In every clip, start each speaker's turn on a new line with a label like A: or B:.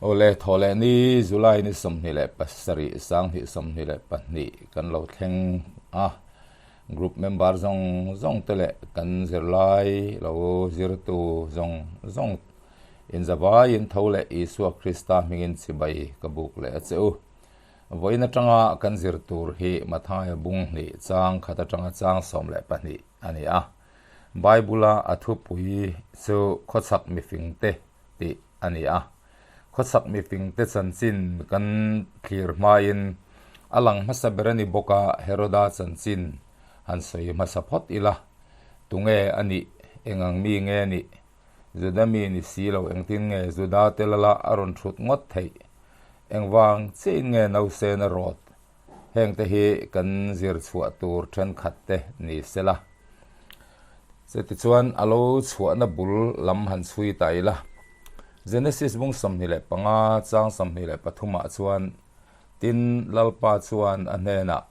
A: Awle, thawhleh ni July ni 27, 2022 kan lo thleng a. Group member zawng zawng te leh kan zirlai lo zirtu zawng zawng inzavaiin tho leh Isua Krista hmingin chibai ka buk leh a che u. Vawiin atanga kan zir tur hi Mathaia bung hnih chang khat atanga chang 12 a ni a. Bible-a a thupui chu khawchhak mifingte tih a ni a. Khawchhak mifingte chanchin kan thlir hmain a lang hmasa ber a ni bawk a, Heroda chanchin han sawi hmasa phawt ila, tunge a nih, eng ang mi nge a nih, Juda mi ni si lo engtin nge Juda te lala a rawn thut ngawt theih, engvang chiahin nge nausena rawt Hengte hi kan zir chhuah tur thenkhat te ni sela. Chutichuan a lo chhuahna bul lam han chhui ta ila. Genesis bung 25 chang 23 ah chuan tin Lalpa chuan a hnenah,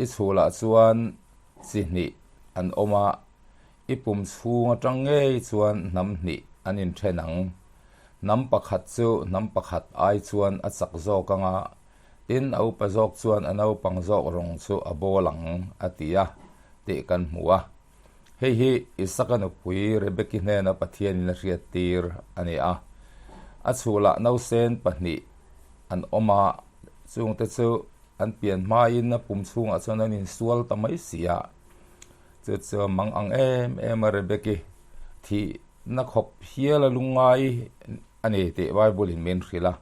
A: I chhulah chuan chi hnih an awm a, i pum chhung atang ngei chuan hnam hnih an inthen ang. Hnam pakhat chu hnam pakhat ai chuan a chak zawk anga, Tin, a upa zawk chuan a naupang zawk rawng chu a bawl ang, a ti a, tih kan hmu a. Hei hi Isaka nupui Rebeki hnena Pathianin a hriattir a ni a. A chhulah nausen pahnih an awm a, chungte chu an pian hmain a pum chhungah chuan an insual ta mai si a. Chu chu mang ang em em a Rebeki thihna khawp hial a lungngai a ni tih Bible-in min hrilh a.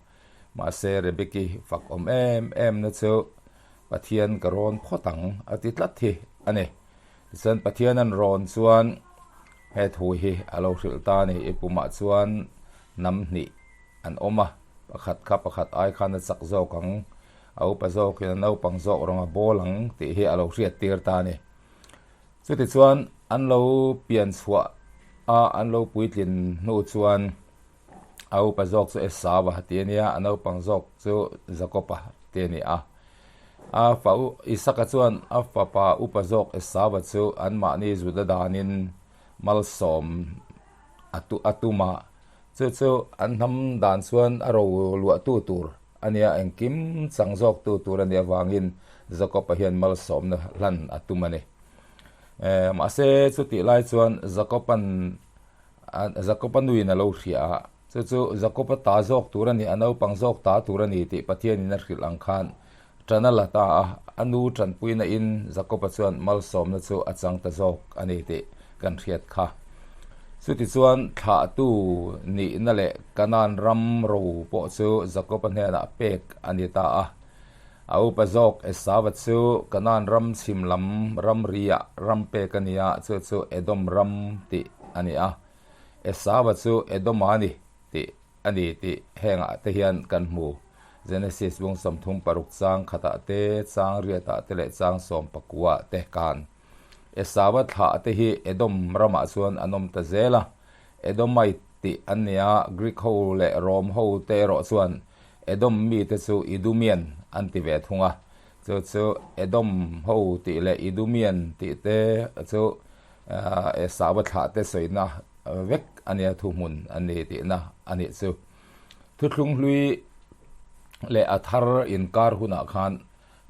A: Mahse Rebeki fak awm em em na chu Pathian ka rawn phawt ang a ti tlat hi a ni. Tichuan Pathian an rawn chuan he thu hi a lo hrilh ta a ni. I pumah chuan hnam hnih an awm a, pakhat kha pakhat ai khan a chak zawk ang, a upa zawkin a naupang zawk rawng a bawl ang tih hi a lo hriat tir ta a ni. Chutichuan an lo pian chhuah a, an lo puitlin hnu chuan A upa zawk chu Esau-a ti a nia, a naupang zawk chu Jakob-a ti a ni a. A fa u Isaka chuan a fapa upa zawk Esau-a chu anmahni Juda danin malsawm a tu a tum a. Chu chu an hnam dan chuan a ro luahtu tur a nia, engkim chang zawktu tur a nih avangin Jakob-a hian malsawmna hlan a tum a ni. Mahse chutih lai chuan Jakob-a'n Jakob-a nuin a lo hria a, chu chu Jakob-a ta zawk tur a ni, a naupang zawk ta tur a ni tih Pathianin a hrilh ang khan ṭan a la ta a, a nu ṭanpuina in Jakob-a chuan malsawmna chu a chang ta zawk a ni tih kan hriat kha. Chutichuan thlahtu nihna leh Kanaan ram ro pawh chu Jakob-a hnenah pek a ni ta a. A upa zawk Esau-a chu Kanaan ram chhim lam ramri-ah ram pek a ni a, chu chu Edom ram tih a ni a. Esau-a chu Edom-a a ni tih a ni tih hengah te hian kan hmu. Genesis bung 36 chang khatah te, chang riatah te leh chang 19 te kan. Esau-a thlah te hi Edom ramah chuan an awm ta zel a. Edomite tih an ni a, Greek ho leh Rom ho te erawh chuan Edom mite chu Idumian an ti ve thung a, chu chu Edom ho tih leh Idumian tih te chu Esau-a thlah te sawina vek a nia, thuhmun an ni tihna a nih chu. Thuthlung hlui leh a thar inkar hunah khan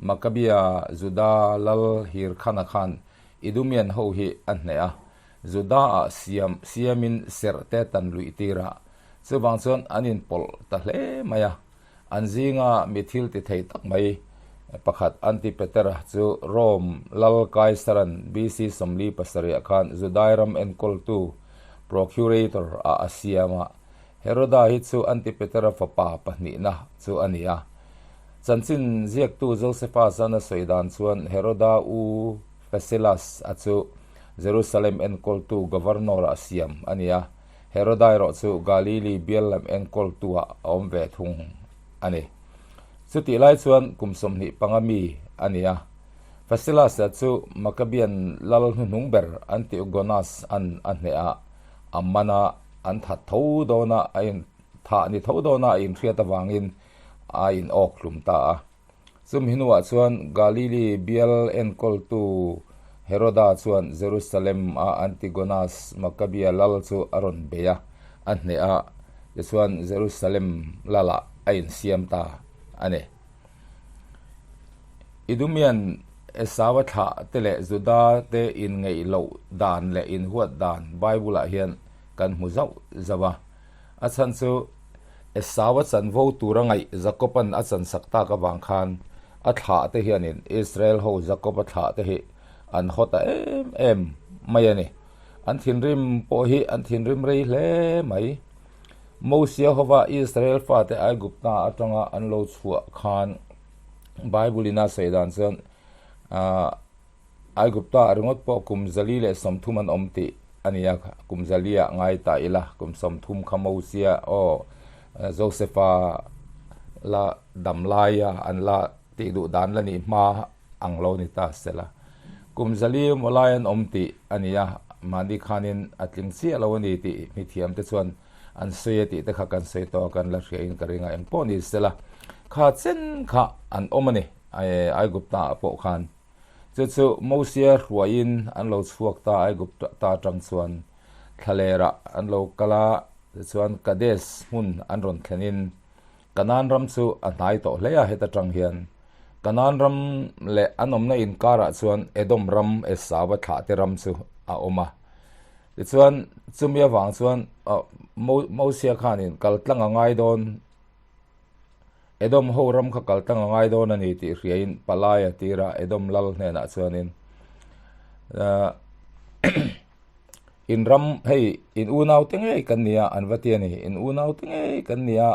A: Makabia Juda lal Hirkhana khan Idumian ho hi a hneh a, Juda-ah siam siamin serh te tan luih tir a, chuvang chuan an inpawlh ta hle mai a. An zinga mi thil ti thei tak mai pakhat Antipater-a chu Rome lal Kaisaran BC 47 ah khan Judai ram enkawltu, procurator, ah a siam a. Heroda hi chu Antipater-a fapa pahnihna chu a ni a. Chanchin ziaktu Josephus-an a sawi dan chuan Heroda u Phaselas-a chu Jerusalem enkawltu governor a siam a ni a, Heroda erawh chu Galili bial lam enkawltuah a awm ve thung a ni. Chutih lai chuan kum 25 mi a ni a, Phaselas-a chu Maccabean lal hnuhnung ber Antigonus an a hneh a, a man a, an that tho dawna a in thah ni tho dawna a inhriat avangin a inawk hlum ta a. Chumi hnuah chuan Galili bial enkawltu Heroda chuan Jerusalem-a Antigonus Maccabea lal chu a rawn bei a, a hneh a. Tichuan Jerusalem lalah a insiam ta a ni. Idumian Esau-a thlah te leh Juda te inngeih loh dan leh inhuat dan Bible-ah hian kan hmu zauh zauh a. A chhan chu Esau-a chanvo tura ngaih Jakob-a'n a chansak tak avang khan a thlah te hianin Israel ho Jakob-a thlah te hi an haw ta em em mai a ni. An thinrim pawh hi an thinrim rei hle mai. Mosia hova Israel fate Aigupta atanga an lo chhuah khan Bible-in a sawi dan chuan Aigupta ringawt pawh kum 130 an awm tih a ni a, kum zaliah ngai ta ila, kum 30 kha Mosia aw Josefa la dam laia an la tih duh dan la nih hma ang lo ni ta sela. Kum zali emaw lai an awm tih a ni a, mahni khanin a tling chiah lo a ni tih mithiam te chuan an sawi a tih te kha kan sawi tawh a, kan la hria in ka ring a, engpawh ni sela kha chen kha an awm a ni Aigupta ah pawh khan. Chu chu Mosia hruaiin an lo chhuak ta Aigupta atang chuan thlalerah an lo kal a, tichuan Kadesh hmun an rawn thlenin Kanaan ram chu a hnai tawh hle a, heta tang hian Kanaan ram leh an awmna inkarah chuan Edom ram Esau-a thlahte ram chu a awm a. Tichuan chumi avang chuan Mosia khanin kal tlang a ngai dawn, Edom ho ram kha kal tlang a ngai dawn a ni tih hriain Palaia tira Edom lal hnenah chuanin In ram hei in unau te ngei kan nia an va ti a ni. In unau te ngei kan nia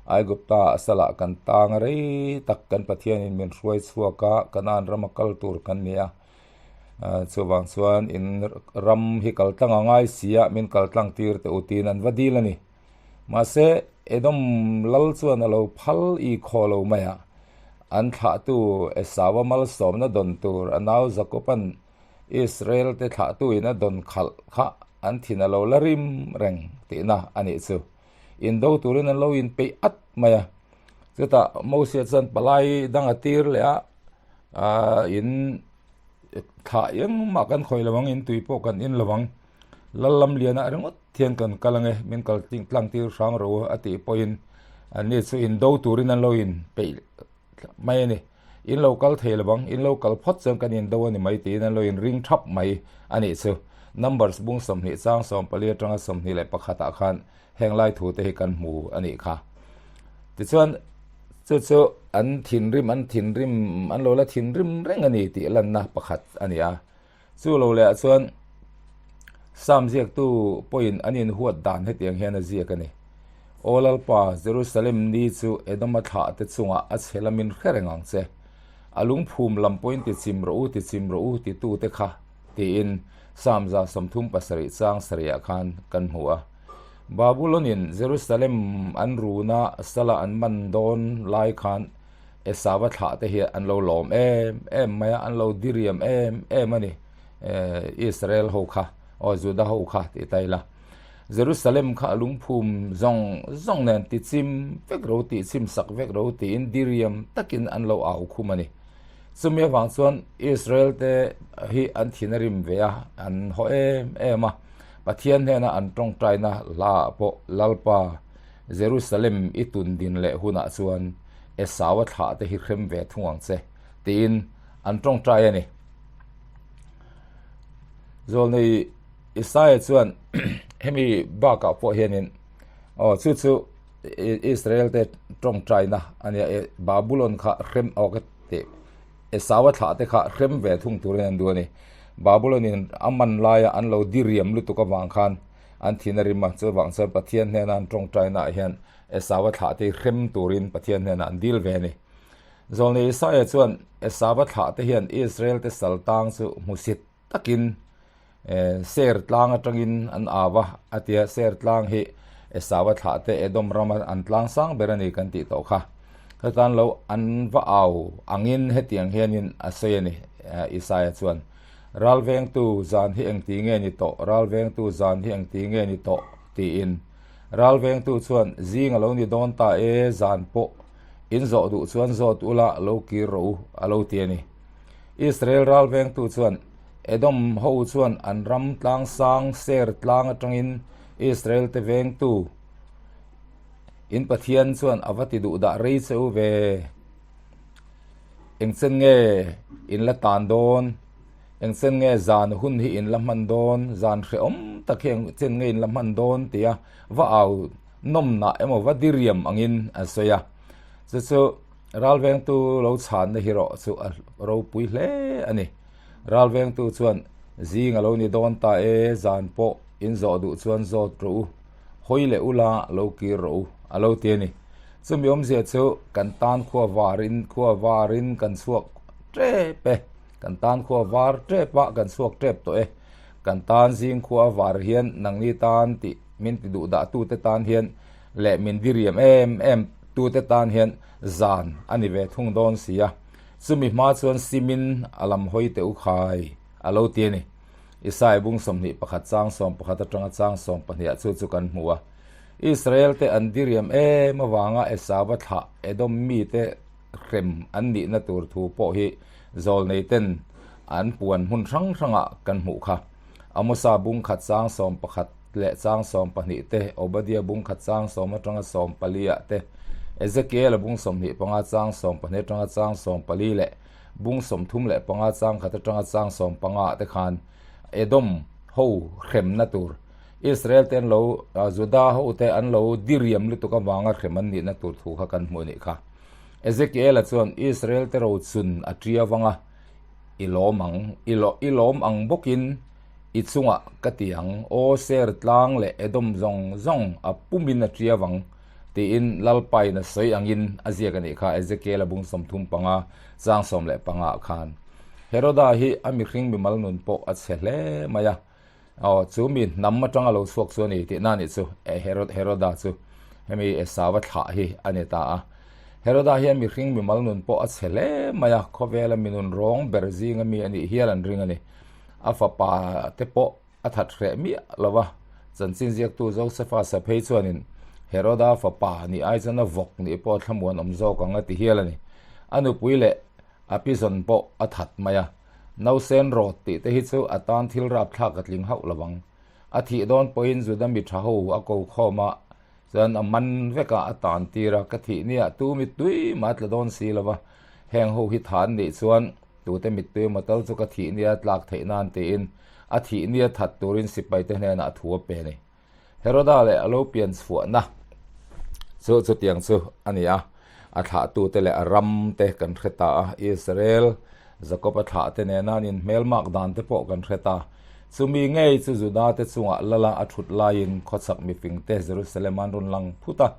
A: Aigupta ah salah kan tang a rei tak kan Pathianin min hruai chhuak a Kanaan rama kal tur kan nia. Chuvang chuan in ram hi kal tlang a ngai si a min kal tlang tir teh u tiin an va dil a ni. Mahse Edom lal chuan a lo phal i khaw lo mai a. An thlahtu Esau-a malsawmna dawn tur a nau Jakob-a'n Israel te thlahtuin a dawn khalh kha an thin a lo la rim reng tihna a nih chu. Indo turin an lo inpeih at mai a. Chutah Mosia chuan palai dang a tir leh a, in thlah engmah kan khawih lo ang, in tui pawh kan in lo ang, lal lam lianah ringawt hian kan kal ange, min kal tlang tir hrang ro a tih pawhin anni chu indo turin an lo inpeih mai a ni. In lo kal thei lo ang, in lo kal phawt chuan kan indo a ni mai tiin an lo inring thap mai a nih chu. Numbers bung 20 chang 14 atanga 21 ah khan heng lai thu te hi kan hmu a nih kha. Tichuan chu chu an thinrim an thinrim an lo la thinrim reng a ni tih lanna pakhat a ni a. Chu lo leh ah chuan Sam ziaktu pawhin an inhuat dan hetiang hian a ziak a ni. Aw Lalpa, Jerusalem ni chu Edoma thlah te chungah a chhe lamin hre reng ang che. A lungphum lam pawhin ti chim rawh u, ti chim rawh u titu te kha, tiin Sam 37 chang sarihah khan kan hmu a. Babulonin Jerusalem an runa sala an man dawn lai khan Esau-a thlah te hi an lo lawm em em mai a, an lo diriam em em a ni, Israel ho kha, aw Juda ho kha tih ta ila. Jerusalem kha a lungphum zawng zawng nen ti chim vek ro, tih chim sak vek ro tiin diriam takin an lo au khum a ni. Chumi avang chuan Israel te hi an thin a rim ve a, an haw em em a, Pathian hnena an tawngtaina hla ah pawh Lalpa Jerusalem i tun din leh hunah chuan Esau-a thlah te hi hrem ve thung ang che, tiin an tawngtai a ni. Zawlnei Isaia chuan hemi bakah pawh hianin aw chu chu Israel te tawngtaina a nia e Babulon kha hrem aw ka tih Esau-a thlah te kha hrem ve thung turin an duh a ni. Babulon-in a man laia an lo diriam lutuk avang khan an thin a rim a, chuvang chuan Pathian hnena an tawngtainaah hian Esau-a thlahte hi hrem turin Pathian hnenah an dil ve a ni. Zawlnei Isaia chuan Esau-a thlahte hian Israel-te sal tang chu hmusit takin Seir tlang atangin an au a, a ti a, Seir tlang hi Esau-a thlahte Edom rama an tlang sang ber a ni kan tih tawh kha. Hetiang lo an va au angin hetiang hianin a sawi a ni, Isaia chuan. Ralvengtu zan hi engti nge ni tawh, ralvengtu zan hi engti nge ni tawh? tiin. Ralvengtu chuan, Zing a lo ni dawn ta e, zan pawh in zawh duh chuan zawt ula, lo kir rawh u, a lo ti a ni. Israel ralvengtu chuan, Edom ho chuan an ram tlang sang ser tlang atangin Israel te vengtu. In Pathian chuan a va ti duh dah rei che u ve. Engchen nge in la tan dawn? Engchen nge zan hun hi in la hman dawn? Zan hrehawm tak hi engchen nge in la hman dawn? tia va au nawmnah emaw va diriam angin a sawi a. Chu chu ralvengtu lo chhanna hi rawh chu a ropui hle a ni. Ralvengtu chuan zing a lo ni dawn ta e, zan pawh in zawh duh chuan zawt rawh u, hawi leh ula lo kir rawh u a lo ti a ni. Chumi awmzia chu kan tan khua varin khua varin kan chhuak tep e, kan tan khua var tep a kan chhuak tep tawh e, kan tan zing khua var hian nangni tan tih min ti duh dah tute tan hian leh min diriam em em tute tan hian zan a ni ve thung dawn si a, chumi hma chuan simin a lam hawi teh u khai a lo ti a ni. Isai bung 21 chang 11 atanga chang 12 ah chu chu kan hmu a. Israel te an diriam em avanga Esau-a thlah Edom mite hrem an nihna tur thu pawh hi zawlnei ten an puan hmun hrang hrangah kan hmuh kha. Amosa bung khat chang 11 leh chang 12 te, Obadia bung khat chang 10 atanga 14 ah te, Ezekiel-a bung 25 chang 12 atanga chang 14 leh bung 35 chang khat atanga chang 15 ah te khan Edom ho hremna tur Israel te an lo, Juda ho te an lo diriam lutuk avanga hrem an nihna tur thu kha kan hmuh anih kha. Ezekiel-a chuan Israel te rochun a tia vanga i lawm ang, i i lawm ang bawkin i chungah ka ti ang, aw ser tlang leh Edom zawng zawng a pumin a tia vang tiin Lalpain a sawi angin a ziak anih kha Ezekiel-a bung 35 chang 15 ah khan. Heroda hi a mihring mimal nun pawh a chhe hle mai a. Aw, chu mi hnam atanga lo chhuak chu a ni tihna a nih chu, Herod, Heroda chu hemi Esauva thlah hi a ni ta a. Heroda hian mihring mimal nun pawh a chhe hle mai a, khawvela mi nun rawng ber zinga mi a nih hial an ring a ni. A fapa te pawh a that hreh miah lo va, chanchin ziaktu Josefa Saphei chuanin Heroda fapa nih ai chuan a vawk nih pawh a thlamuan awm zawk ang a ti hial a ni. A nupui leh A pizawn pawh a that mai a, nausen rawt tih te hi chu a tan thil rapthlak a tling hauh lo ang. A thih dawn pawhin Juda mi tha ho a ko khawm a, chuan a man vek a, a tan tir a, ka thih nia tu mittui mah a tla dawn si lo va, heng ho hi tha an nih chuan tute mittui emaw tal chu ka thih nia tlak theih nan tiin a thih nia that turin sipaite hnenah thu a pe a ni. Heroda leh a lo pian chhuahna chu chutiang chu a ni a, a thlahtute leh a ram te kan hre ta a, Israel, Jakob-a thlahte nena an inhmelmak dan te pawh kan hre ta. Chumi ngei chu Juda-te chungah lala a thut laiin khawchhak mifingte Jerusalem an rawn lang phut a.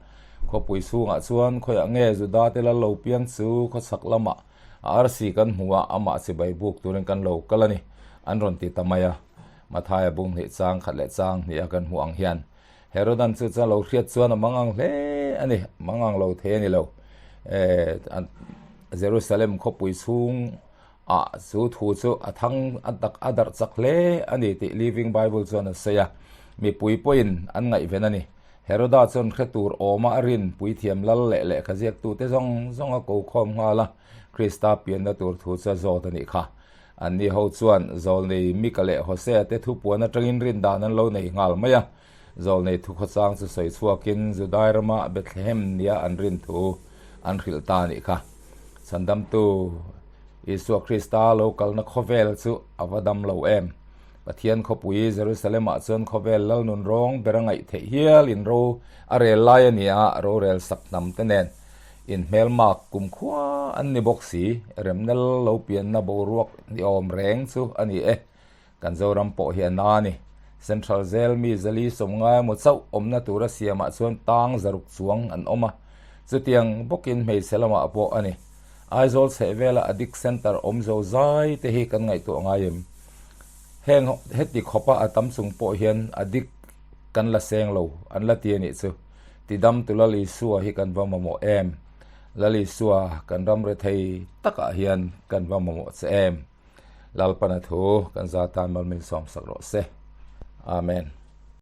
A: Khawpui chhungah chuan khawiah nge Juda-te lal lo piang chu khawchhak lamah a arsi kan hmu a, amah chibai buk turin kan lo kal a ni, an rawn ti ta mai a. Mathaia bung hnih chang khat leh chang hnih a kan hmuh ang hian Herodan chu chuan lo hriat chuan a mangang hle a ni, mangang lo thei a ni lo. Jerusalem khawpui chhung ah chu thu chu a thang a tak a darh chak hle a ni tih Living Bible chuan a sawi a, mipui pawhin an ngaihven a ni. Heroda chuan hre tur awma a rin puithiam lal leh lehkha ziaktute zawng zawng a ko khawm nghal a, Krista pianna tur thu chu a zawt a nih kha. Anni ho chuan Zawlnei Mika leh Hosea te thupuan atangin rin dan an lo nei nghal mai a. Zawlnei thukhawchang chu sawi chhuakin Judai rama Bethlehem nia an rin thu an hrilh ta a nih kha. Chhandamtu Isua Krista lo kalna khawvel chu a va dam lo em? Pathian khawpui Jerusalem-ah chuan khawvel lalnun rawng ber a ngaih theih hialin ro a rel lai a ni a, rorel sak hnam te nen Inhmelmak kumkhua an ni bawk si, remna lo pianna boruak ni awm reng chu a ni e. Kan Zoram pawh hi a na a ni. Central Jail mi zali sawmngai emaw chauh awmna tura siamah chuan tang zaruk chuang an awm a, chutiang bawkin hmeichhe lamah pawh a ni. Aizawl chhehvela Addict Centre awm zo zai te hi kan ngaihtuah ngai em? Heng heti khawpa a tam chung pawh hian addict kan la seng lo an la ti a nih chu. Tidam tu Lal Isua hi kan va mamawh em? Lal Isua kan ram rethei takah hian kan va mamawh che em? Lalpana thu kan za tan mal min sawmsak rawh se. Amen.